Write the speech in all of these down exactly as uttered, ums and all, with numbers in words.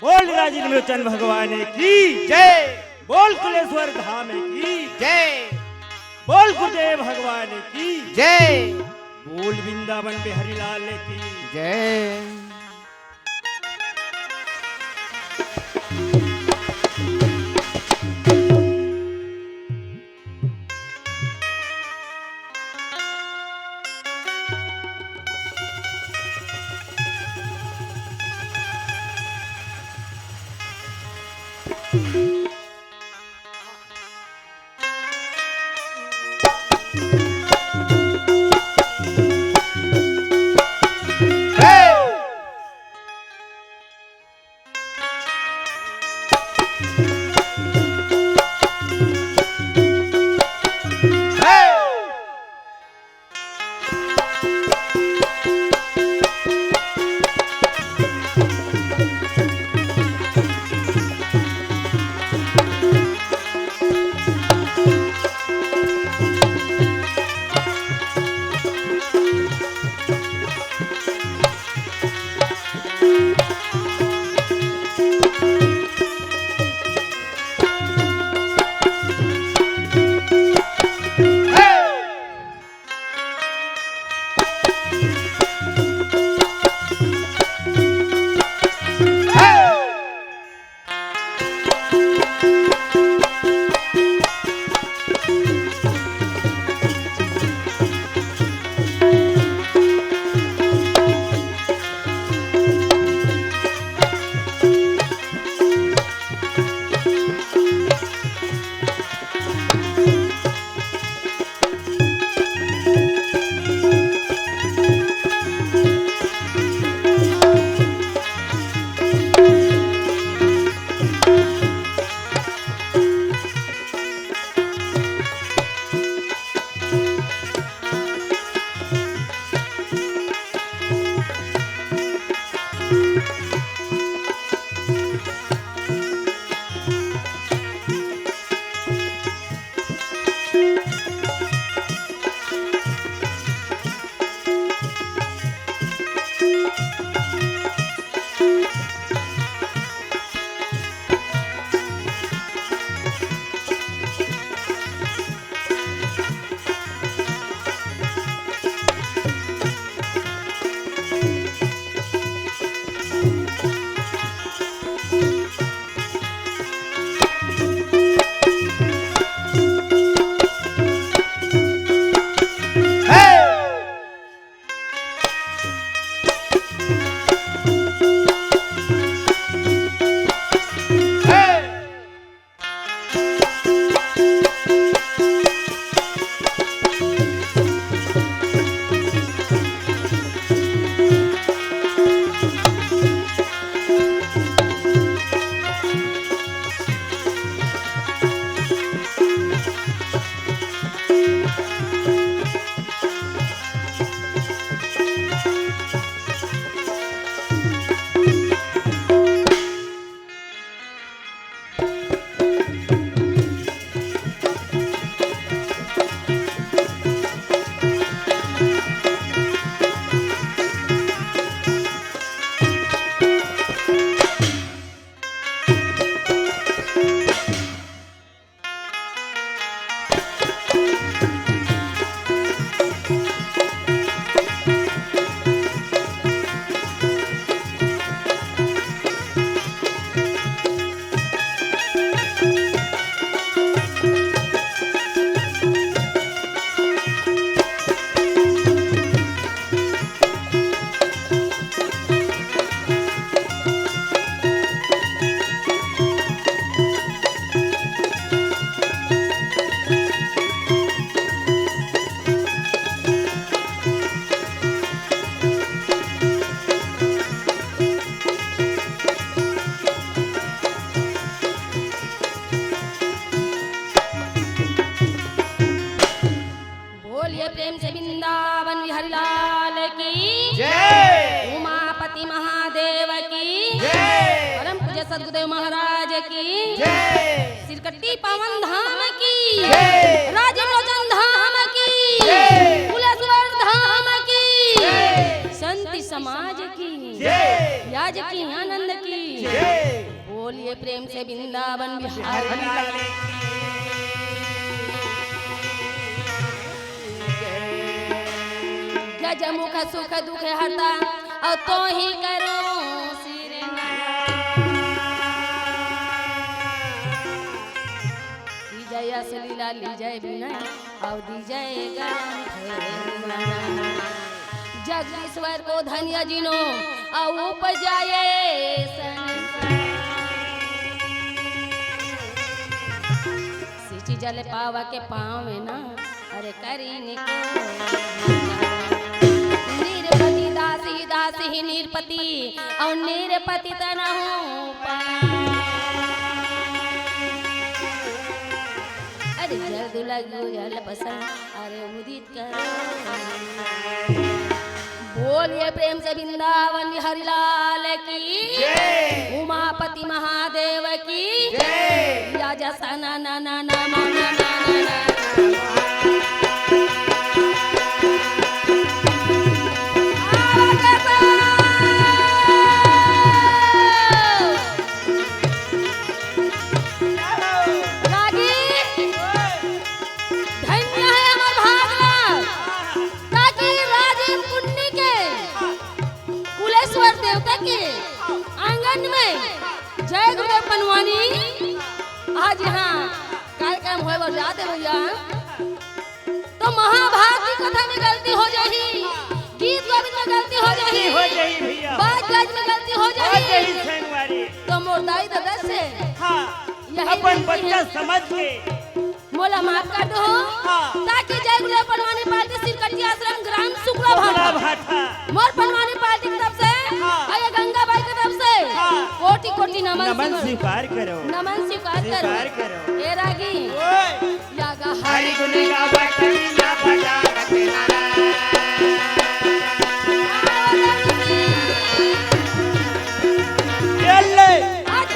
बोल राजीव लोचन भगवान की जय। बोल कुलेश्वर धाम की जय। बोल गुरुदेव भगवान की जय। बोल वृंदावन बिहारी लाल की जय। बोलिए प्रेम से वृंदावन बिहारी लाल की जय। उमापति महादेव की जय। परम पूज्य सदगुरुदेव महाराज की जय। सिरकट्टी पावन धाम की जय। राजीव लोचन धाम की जय। कुलेश्वर धाम की जय। संत समाज की, जय। ब्याज की आनंद की। जय। बोलिए प्रेम से वृंदावन बिहारी। हरि लाल की। गजमुख सुख दुख हरता, अउ तोहि करो सिरना। लीजय अस लीला, लीजय विनय, अउ दीजय ग्रंथ। जगदीश्वर को धन्य जिनो, अउ उपजाए संसार। सिंचि जल पावा के पावे ना, अरे करी निको। निरपति दासी, दासी ही निरपति, अउ निरपति तनहु पार। अरे जल दुलग जल पसंद, अरे उदित करो। बोलिए प्रेम से वृंदावन बिहारी लाल की, जय। उमापति महादेव की, जय। या जसना ना ना ना ना ना ना ना। रागी, धन्य है हमर भाग ला, ताकि राजिम पुन्नी के कुलेश्वर देवता के आंगन में जय गुरु पंडवानी आज यहाँ कार्यक्रम होए बर जात हे भैया। तो महाभारती कथा में गलती हो जाही, गीत गोविंद में गलती हो जाही, हो जाही भैया। बाज गाज में गलती हो हो जाही। जाही संगवारी। तो मोर दाई ददा से हाँ, यही अपन विनती बच्चा है। समझ के मोला माफ कर दो। हाँ। ताकि जय गुरु पंडवानी पार्टी सिरकट्टी आश्रम ग्राम सुकला सुकला भाटा। भाटा। मोर पंडवानी पार्टी की तरफ से हाँ। और ये गंगा बाई की तरफ से हाँ। कोटि कोटि नमन नमन स्वीकार। स्वीकार करो। नमन स्वीकार करो। स्वीकार करो। ए रागी। ओए। या गा हरि गुण गावत वीणा बजावत नारा। ये ले। आज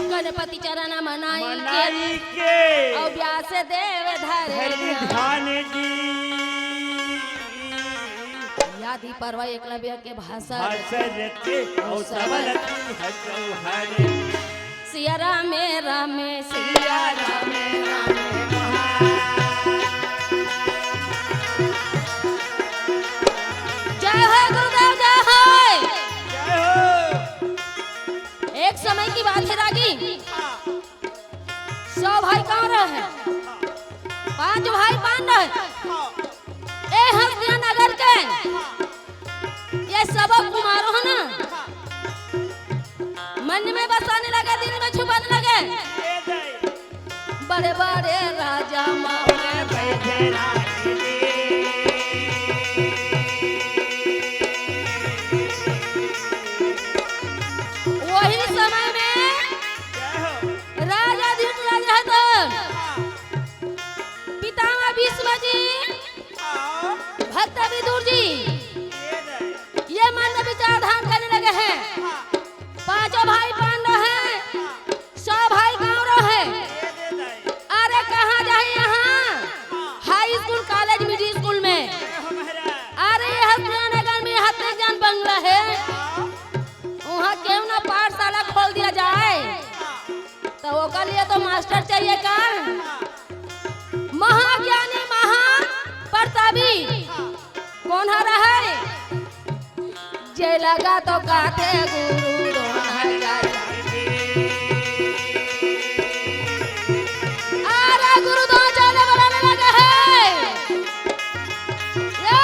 गणपति चरण मनाई के। मनाई के। अउ व्यास देव धरे धरे ध्यान। ध्यान जी। आदि पर्व एकलव्य के भाषा भाषा रचे। रचे अउ सबल की हसौ हरे। सिया रामे रामे सिया रामे रामे। जय हो गुरुदेव, जय हो। जय हो। एक समय की बात है रागी, सौ भाई कहाँ रहे? पांच भाई पान रहे। ए हस्तिया नगर के ये सब कुमारो है ना, मन में बसाने लगे, दिल में छुपाने लगे। बड़े बड़े राजा मामा बैठे रानी जी। वही समय में राजा धीरज राजा तो पितामह भीष्म जी, भक्त विदुर जी, ये मन में विचार धान करने लगे हैं। पांचों भाई पांडव हैं, सौ भाई कौरव हैं। अरे कहाँ जाए यहाँ high school, college, middle school में। अरे ये हत्या नगर में हत्या जान बंगला है, वहाँ क्यों ना पाठशाला खोल दिया जाए। तो ओकर लिए तो मास्टर चाहिए का? महाज्ञानी महाप्रतापी कोन हर है? जे लगा तो काथे गुरु द्रोणाचार्य। अरे गुरु द्रोणाचार्य बनाने लगे हैं। ये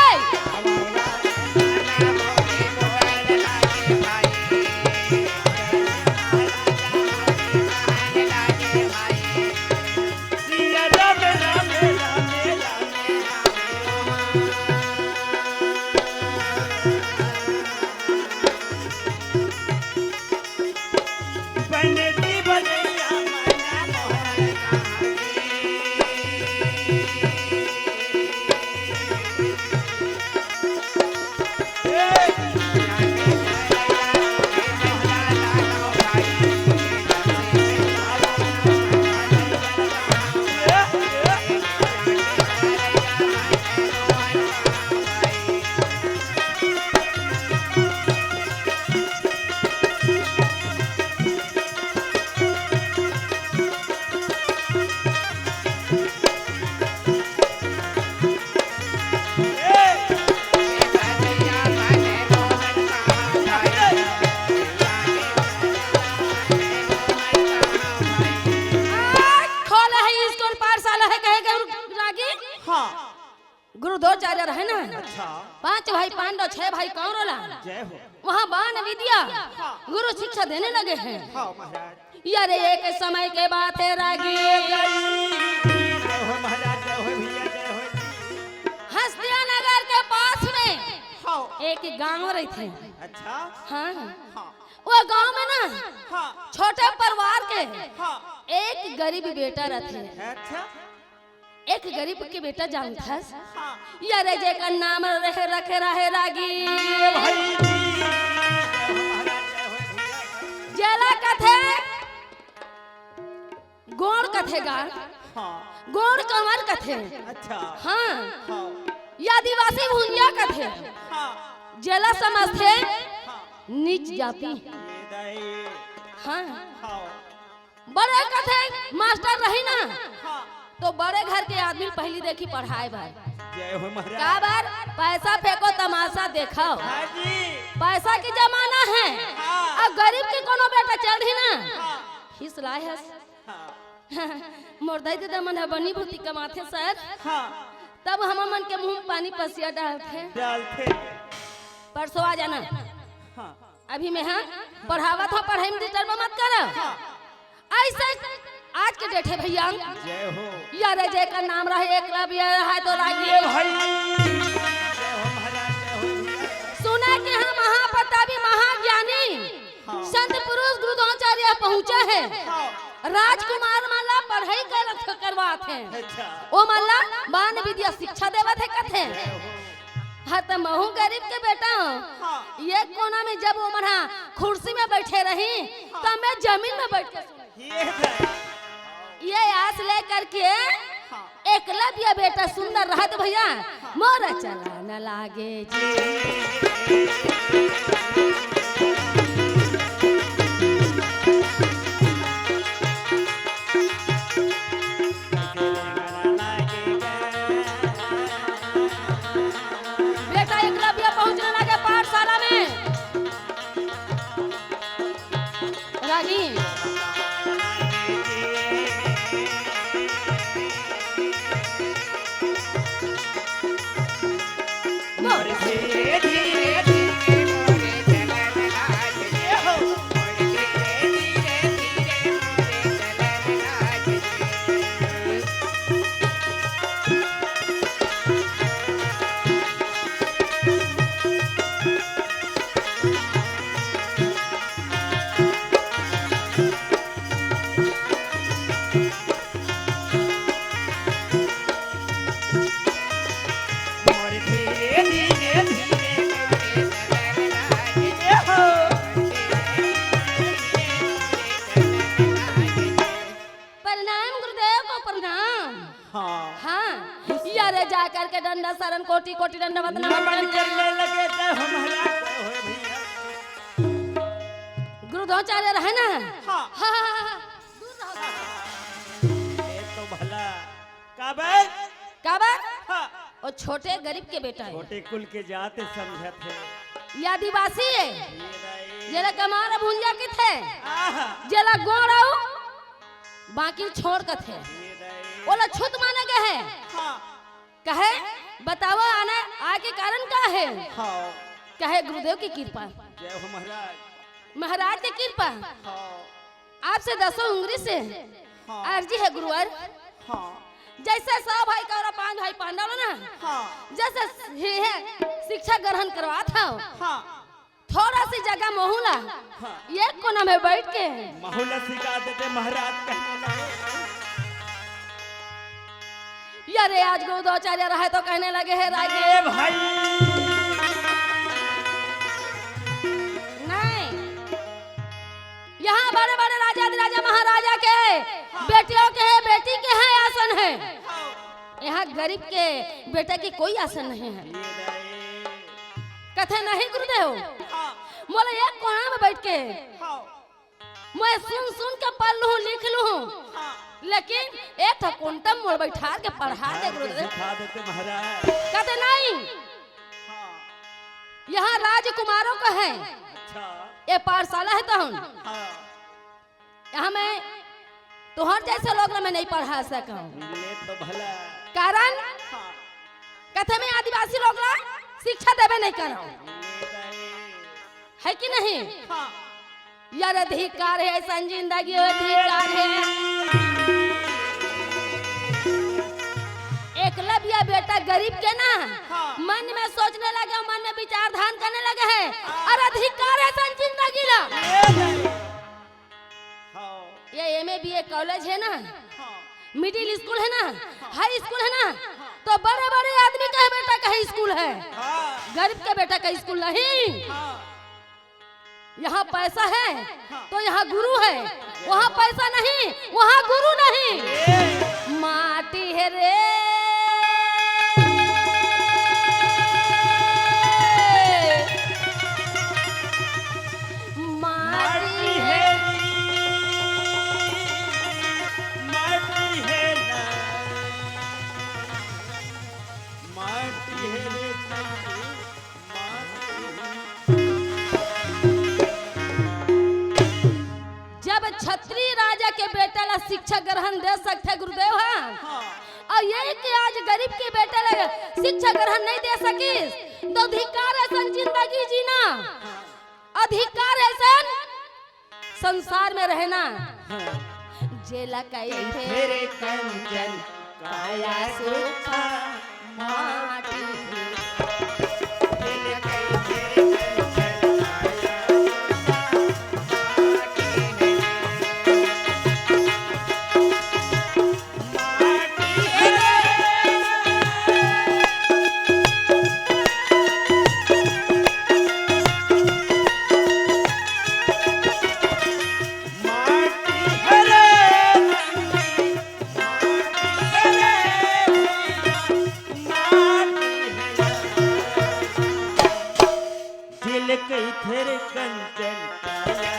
छह भाई कौरव ला, जय हो। वहाँ बान विद्या, हाँ। गुरु शिक्षा देने लगे हैं। हाँ महाराज। अरे एक समय के बात है रागी, जय हो महाराज, जय हो भैया, जय हो। हस्तिया नगर के पास में हाँ। एक गांव रहिथे। अच्छा। हाँ। हाँ। वो गांव में ना हाँ। छोटे परिवार के हाँ। एक गरीब बेटा रहिथे। अच्छा। एक गरीब के बेटा जानथस? हाँ। अरे जेकर नाम रहे, रखे रहे रागी। भाई जी। जेला कथे गोड़ कथे गा। हाँ। गोड़ कमर कथे। अच्छा। हाँ। हाँ। ये आदिवासी भुंजा कथे। हाँ। जेला समझथे हाँ। नीच जाति। ये दाई। हाँ। हाँ। बड़े कथे मास्टर रही ना, हाँ। तो बड़े घर के आदमी पहली देखी पढ़ाए बर। जय हो महाराज। का बर? पैसा फेंको तमाशा देखो। हाँ जी। पैसा के जमाना है। हाँ। अब गरीब के कोनो बेटा चढ़ी ना, हाँ। खिसलाए हस। हाँ। मोर दाई ददा मन ह बनी भूती कमाथे सर। हाँ। तब हमर मन के मुंह में पानी पसिया डालथे। डालथे। परसों आ जाना। हाँ। अभी मैं ह पढ़ावत हँव, पढ़ाई में disturb मत कर। हाँ। अइसे आज के date हे भैया। जय हो। अरे जेकर नाम रहे एकलव्य रहे तो रागी। ये भाई। जय हो महाराज, जय हो भैया। सुना के हम महाप्रतापी महाज्ञानी हाँ। संत पुरुष गुरुद्वाचार्य पहुँचे हे। हाँ। राजकुमार मन ला पढ़ाई कर, करवात हे। अच्छा। ओ मन ला बान विद्या शिक्षा देवत हे कथे। जय हो। हाँ, त महूँ गरीब के बेटा हँव। हाँ। ये कोना में जब वो मन हा कुर्सी में बैठे रही, हाँ। त मैं जमीन में बैठ के सुनी। ये है। ये आस लेकर के हाँ। एकलव्य बेटा सुंदर रहत भैया, हाँ। मोर चला न लागे जी। बेटा एकलव्य पहुंचने लगे पाठशाला में। रागी। प्रणाम गुरुदेव को प्रणाम। हाँ। हाँ। अरे जा करके दंडवत शरण कोटि कोटि दंडवत नमन नमन करने। करने लगे, जय हो महाराज, जय हो भैया। गुरुद्वाचार्य रहे ना? हाँ। हाँ, हाँ, हाँ, हाँ। दूर रहो। ये तो भला। काबर? काबर? हाँ। वो छोटे गरीब के बेटा हे। छोटे कुल के जात समझत हे। ये आदिवासी हे। ये दाई। जेला कमार भुंजा कथे। आहा। जेला गोड़ अउ बाकी छोड़ कथे। ये दाई। ओला छूत माने गे हे। हाँ। कहे, बतावा आने, आए के कारण का हे? हाँ। कहे, गुरुदेव की कृपा। जय हो महाराज। महाराज के कृपा। हाँ। आपसे दसों उंगली से हाँ। अर्जी हे गुरुवर। हाँ। जइसे सौ भाई कौरव, पांच भाई पांडव ना, हाँ। जइसे हे, हे शिक्षा ग्रहण करवात हव। हाँ। थोड़ा सी जगह महूँ ला, हाँ। एक कोना में बैठ के महूँ ला सिखा देते महाराज कहने लगे। अरे आज गुरुद्वाचार्य रहे तो कहने लगे हे रागे। ए भाई। नहीं। यहाँ बड़े-बड़े राजा अधिराजा महाराजा के बेटियों के हे, बेटी के हे आसन हे। यहाँ गरीब के बेटा के कोई आसन नहीं हे। कथे नहीं गुरुदेव, मोला एक कोना में बैठ के मैं सुन सुन के पढ़ लूँ, लिख लूँ, लेकिन एक ठो कोंटा में मोला बैठार के पढ़ा दे गुरुदेव। सिखा देते महाराज। कथे नहीं। हाँ। यहाँ राजकुमारों का हे। अच्छा। ये पाठशाला हे तहन। हाँ। यहाँ मैं तोहर जइसे लोग ला मैं नहीं पढ़ा सकँव। ले तो भला। कारण? हाँ। कथे मैं आदिवासी लोग ला शिक्षा देबे नहीं करव, है कि नहीं? हाँ। यार अधिकार हे अइसन जिंदगी, अधिकार हे। एकलव्य बेटा गरीब के ना, हाँ। मन में सोचने लगे, मन में विचार धान करने लगे हे, हाँ। अउ अधिकार हे अइसन जिंदगी ला। ये नहीं। हाँ। ये एमए बीए कॉलेज हे ना, हाँ। मिडिल स्कूल हे ना, हाँ। हाई स्कूल हे ना, हाँ। तो बड़े-बड़े आदमी कहे बेटा कहे स्कूल हे। हाँ। गरीब के बेटा का स्कूल नहीं। हाँ। यहाँ पैसा हे, हाँ। तो यहाँ गुरु हे, वहाँ पैसा नहीं, वहाँ गुरु नहीं। ए। माटी हे रे, माटी हे। माटी हे रे, माटी हे ना, माटी हे रे, माटी। जब छत्री राजा के बेटा ला शिक्षा ग्रहण दे सकथे गुरुदेव, हाँ, हाँ। अउ ये कि आज गरीब के बेटा ला शिक्षा ग्रहण नहीं दे सकिस, तो धिक्कार हे अइसन जिंदगी जीना। हाँ। अधिकार हे अइसन संसार में रहना। हाँ। जेला कहिथे रे कंचन काया सूखा माटी। जेला कहिथे रे कंचन काया सूखा माटी। दिल कहिथे रे कंचन काया।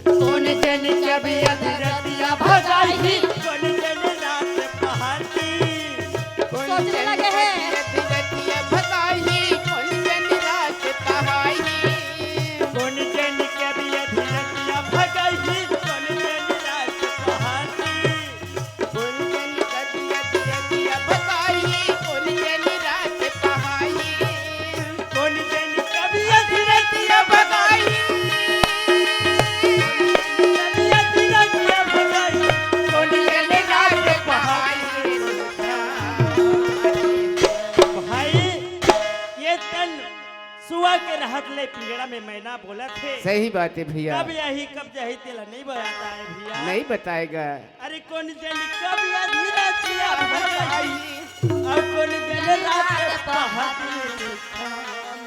कोन जन कब अधरतिया भगाही, कोन जन रात पहाती। सोचने लगे हे। अधरतिया भगाही, कोन जन रात पहाही। कोन जन कब अधरतिया भगाही, कोन जन रात पहाती। कोन जन कब अधरतिया भगाही, कोन जन रात पहाही। कोन जन कब अधरतिया भगाही। कोन जन अधरतिया भगाही। कोन जन रात पहाही। भाई, ये तन सुआ के रहत ले पिंजड़ा में मैना बोलत हे। सही बात हे भैया। कब आही, कब जाही, तेला नहीं बताय भैया। नहीं बताय गा। अरे कोन जन कब अधरतिया भगाही, अउ कोन जन रात पहाती।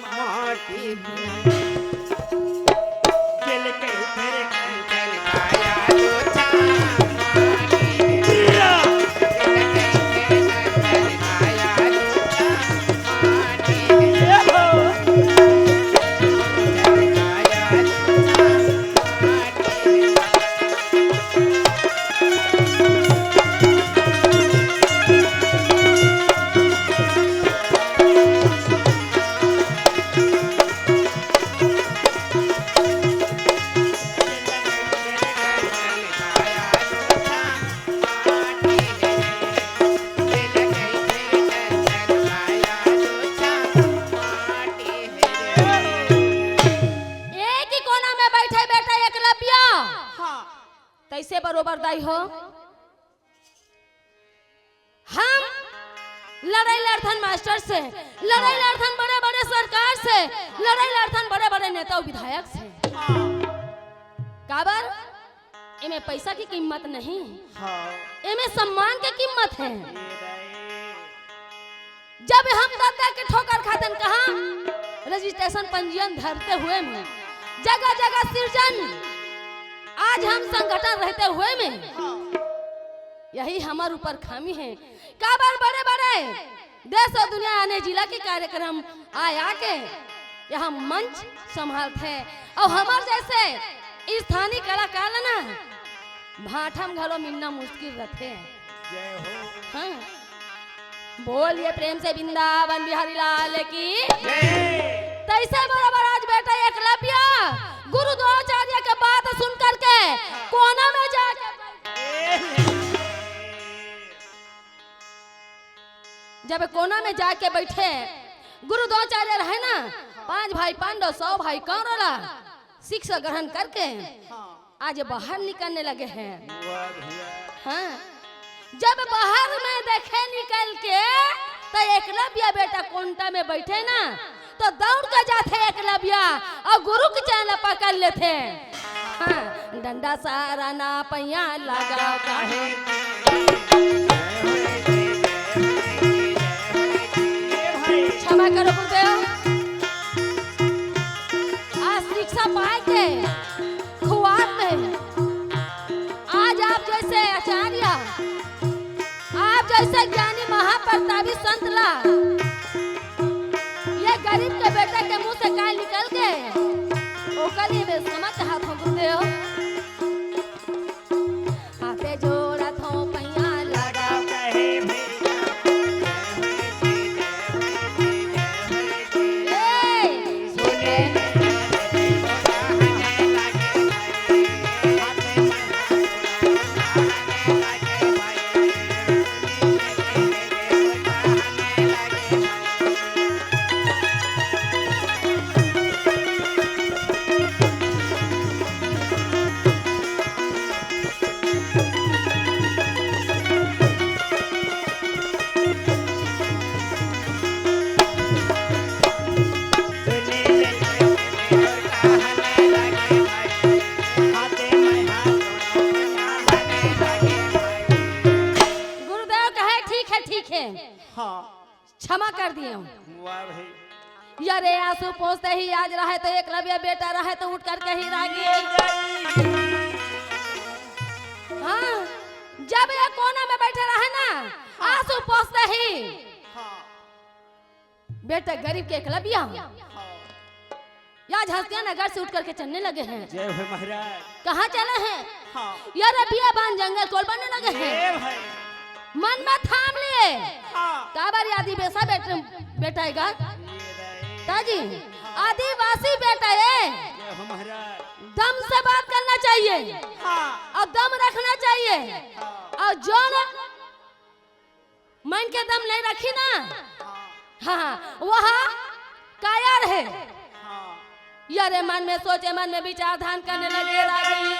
माटी दिल के तेरे कंचन काया। एक ही कोना में बैठे बेटा एकलव्य। हाँ। तैसे बरोबर दाई हो। हम लड़ाई लड़थन मास्टर से, लड़ाई लड़थन बड़े-बड़े सरकार से, लड़ाई लड़थन बड़े-बड़े नेता अउ विधायक से। काबर? एमे पैसा के कीमत नहीं, हाँ। एमे सम्मान के कीमत हे। जब हम ददा के ठोकर खाथन कहाँ, रजिस्ट्रेशन पंजीयन धरते हुए में, जगह-जगह सृजन, आज हम संगठन रहते हुए में, हाँ। यही हमर ऊपर खामी हे। काबर बड़े-बड़े देश अउ दुनिया आने जिला के कार्यक्रम आय आके यहाँ मंच संभालथे अउ हमर जैसे स्थानीय कलाकार ला ना भाठा म घलो मिलना मुश्किल रथे। जय हो। हाँ। बोलिए प्रेम से वृंदावन बिहारी लाल की। जय। तैसे बराबर आज बेटा एकलव्य गुरु द्रोणाचार्य के बात सुन करके कोना में जाके जब कोना में जाके बैठे, गुरु द्रोणाचार्य रहे ना, पांच भाई पांडव, सौ भाई कौरव ला शिक्षा ग्रहण करके आज बाहर निकलने लगे हैं। वाह भैया। हाँ, जब बाहर में देखे निकल के, तो एकलव्य बेटा कोंटा में बैठे ना, तो दौड़ के जाथे एकलव्य अउ गुरु के चरण पकड़ लेथे। हाँ, डंडा सारा ना पैया लगाव काहे। क्षमा करो गुरुदेव, आज शिक्षा पाए के खुआर में आज आप जैसे आचार्य, आप जैसे ज्ञानी महाप्रतापी संत ला ये गरीब के बेटा के मुंह से काय निकल गे, ओकर लिए मैं क्षमा चाहत हूँ गुरुदेव। हाथे जोड़त हूँ पैया लगा। ए, गुरुदेव कहे, "ठीक है, ठीक है।" हाँ। क्षमा कर दिए हूँ। वाह भाई। यारे आंसू पोंछते ही आज रहे तो एकलव्य बेटा रहे तो उठ करके ही रागी। हाँ, जब ये कोना में बैठे रहे ना, आंसू पोंछते ही हाँ। बेटा गरीब के एकलव्य हाँ। या आज हंसिया नगर से उठ करके चलने लगे हैं। जय हो महाराज। कहाँ चले हैं? हाँ। यार, अभी अबान जंगल कोल बनने लगे हैं। ए भाई। मन में थाम लिए। हाँ। काबर आदिवासी बेट-, बेटा आएगा? ये रे। ताजी, हाँ। आदिवासी बेटा है। जय हो महाराज। दम से बात करना चाहिए। हाँ। अउ दम रखना चाहिए। हाँ। अउ जो ना मन के दम नहीं रखी ना, हाँ, वह कायर है। हाँ। यारे मन में सोचे, मन में विचार धान करने लगे रागी।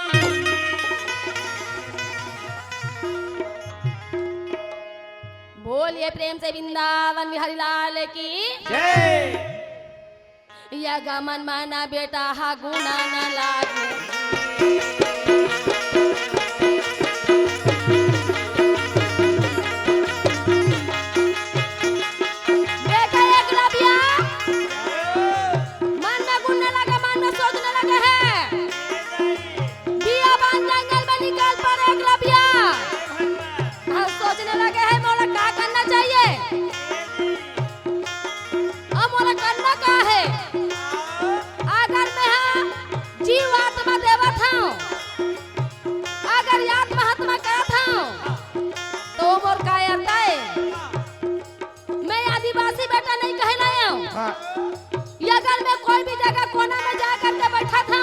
बोलिए प्रेम से वृंदावन बिहारी लाल की। जय। यगा मन माना बेटा हा गुना न लागे। बेटा एकलव्य, मन में गुण न लगे, मन में सोच न लगे है। बियाबान जंगल में निकल पर एकलव्य। हम सोचने लगे हैं, मोला का करना चाहिए? अब मोला करना का है? अगर मैं हा जीव आत्मा देवत हूँ, अगर आत्मा आत्मा करत हूँ, तो मोर का अर्थ है? मैं आदिवासी बेटा नहीं कहलाया हूँ। हाँ। ये अगर मैं कोई भी जगह कोना में जा करके बैठा था,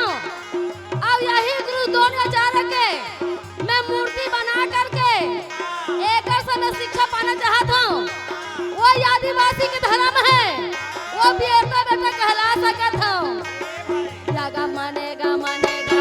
और यही गुरु द्रोणाचार्य के मैं मूर्ति बना करके एकर से मैं शिक्षा पाना चाहत हूँ। वो आदिवासी के धर्म है, वो बेटा बेटा कहला सकत हूँ। या गा माने गा माने गा।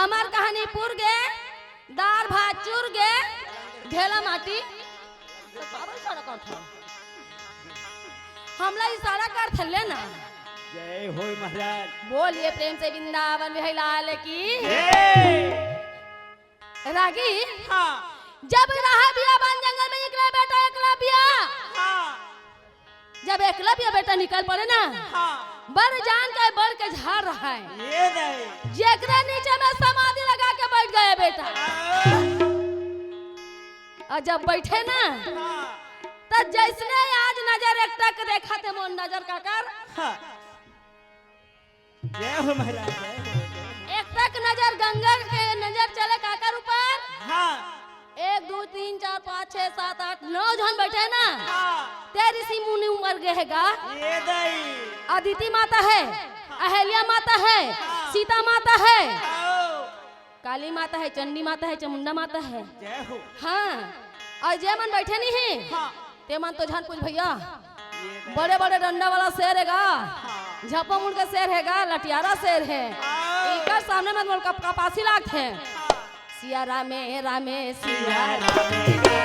हमार कहानी पुर गे, दार भात चुर गे, ढेला माटी। हमला इशारा करथे लेना। जय हो महाराज। बोलिए प्रेम से वृंदावन बिहारी लाल की। जय। रागी, हाँ। जब रहा बिया बन जंगल में निकले बेटा एकलव्य। हाँ। जब एकलव्य बेटा निकल पड़े ना, हाँ। बड़ जान के बड़ के झाड़ रहा है। ये नहीं। जेकरे नीचे में समाधि लगा के बैठ गए बेटा। हाँ। अउ जब बैठे ना, हाँ। त जइसने आज नजर एकटक देखथे मोर नजर काकर। हाँ। जय हो महाराज, जय हो। एकटक नजर गंगा के नजर चले काकर ऊपर। हाँ। एक, दू, तीन, चार, पाँच, छह, सात, आठ, नौ झन बैठे ना। हाँ। ते ऋषि मुनि उमर गे हे गा। ये दाई। अदिति माता हे, अहल्या माता हे, हाँ। सीता माता हे। हाँ। काली माता हे, चंडी माता हे, चामुंडा माता हे। जय हो। हाँ, अउ जे मन बैठे नहीं हे, हाँ। ते मन तो झन पूछ भैया, ये नहीं। बड़े बड़े डंडा वाला शेर हे गा, हाँ। झपा मुड़ के शेर हे गा, लटियारा शेर हे। हाँ। एकर सामने में मोर कप-, कपासी लागथे। हाँ। सिया रामे रामे सिया रामे।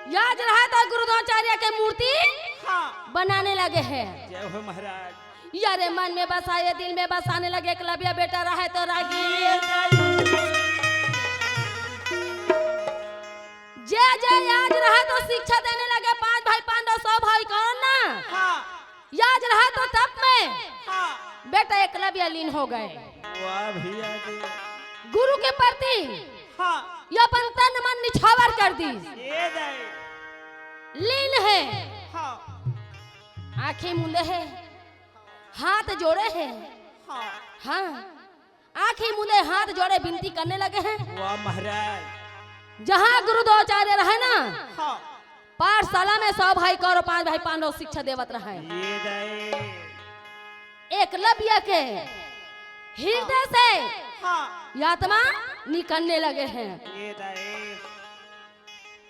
याद रहा था गुरुद्वाचार्य के मूर्ति हाँ। बनाने लगे हैं। जय हो महाराज। यारे मन में बसाए, दिल में बसाने लगे, एकलव्य बेटा रहे तो रागी। जे जे याद रहे तो शिक्षा देने लगे, पांच भाई पांडव, सौ भाई कौरव ना। हाँ। याद रहे तो तप में हाँ। बेटा एकलव्य लीन हो गए। वाह भैया जी। गुरु के प्रति हाँ। ये अपन तन मन निछावर कर दी। ये दे। लीन है। हाँ। आंखें मूंदे है, हाथ जोड़े है। हाँ। हाँ, आंखें मूंदे हाथ जोड़े विनती करने लगे हैं। वाह महाराज। जहाँ गुरुद्वाचार्य रहे ना, हाँ। पाठशाला में सौ भाई कौरव, पांच भाई पांडव शिक्षा देवत रहे। ये दे। एकलव्य के हृदय से हाँ। ये आत्मा निकलने लगे हैं। ये दे।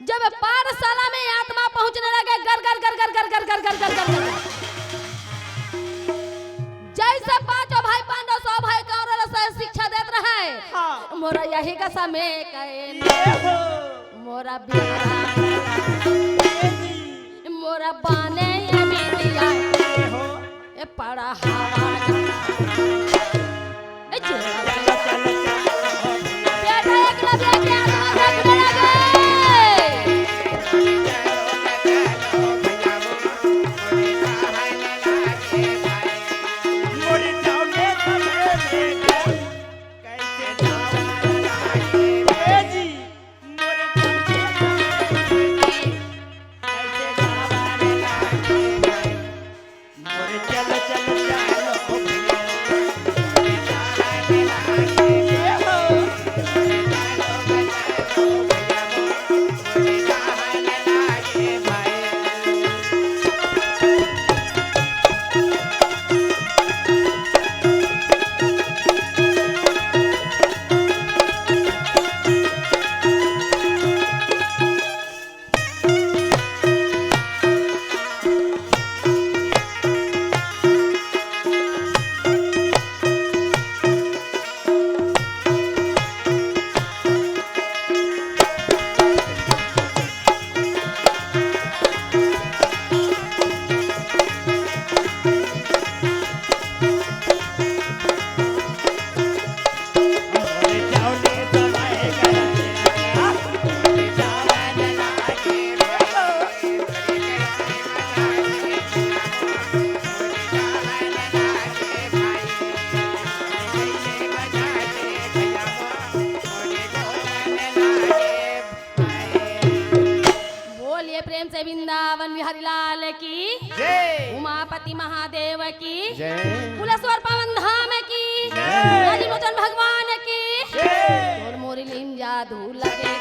जब पाठशाला में आत्मा पहुंचने लगे, गर, गर, गर, गर, गर, गर, गर, गर, गर, गर, गर। जैसे पांचों भाई पांडव, सौ भाई कौरव से शिक्षा देत रहे। हाँ। मोरा यही का समय कहे ये हो। मोरा बिया, ये जी। मोरा बाने ये बिटिया। ये हो। ए पड़ा हवा। ए चलो। बेटा एकलव्य के आत्मा देखने लगे। महादेव की जय। कुलेश्वर पावन धाम की जय। राजीव लोचन भगवान की जय। तोर मोर लीम जादू लगे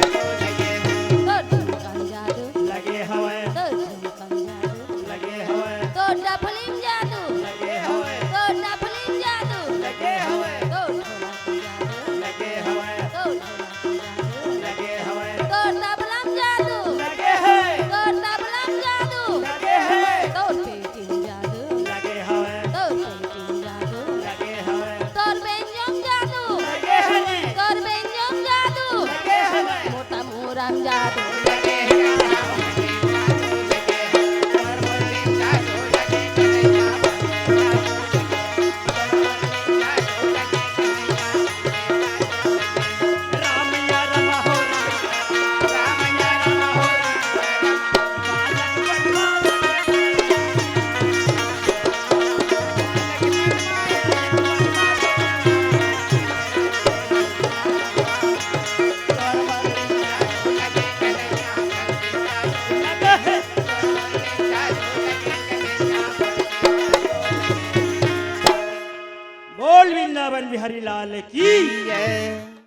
तोर झुमकम जादू लगे हवय। तोर झुमकम जादू लगे हवय। तोर डफलीम जादू लगे हवय। तोर डफलीम जादू लगे हवय। तोर ढोलक जादू लगे हवय। तोर ढोलक जादू लगे हवय। तोर तबलम जादू लगे हवय। तोर तबलम जादू लगे हवय। तोर पेटिम जादू लगे हवय। तोर पेटिम जादू लगे हवय। तोर बेंजोम जादू लगे हवय। तोर बेंजोम जादू लगे हवय। मोटा मोरम जादू लगे हवय। बोल वृंदावन बिहारी लाल की जय।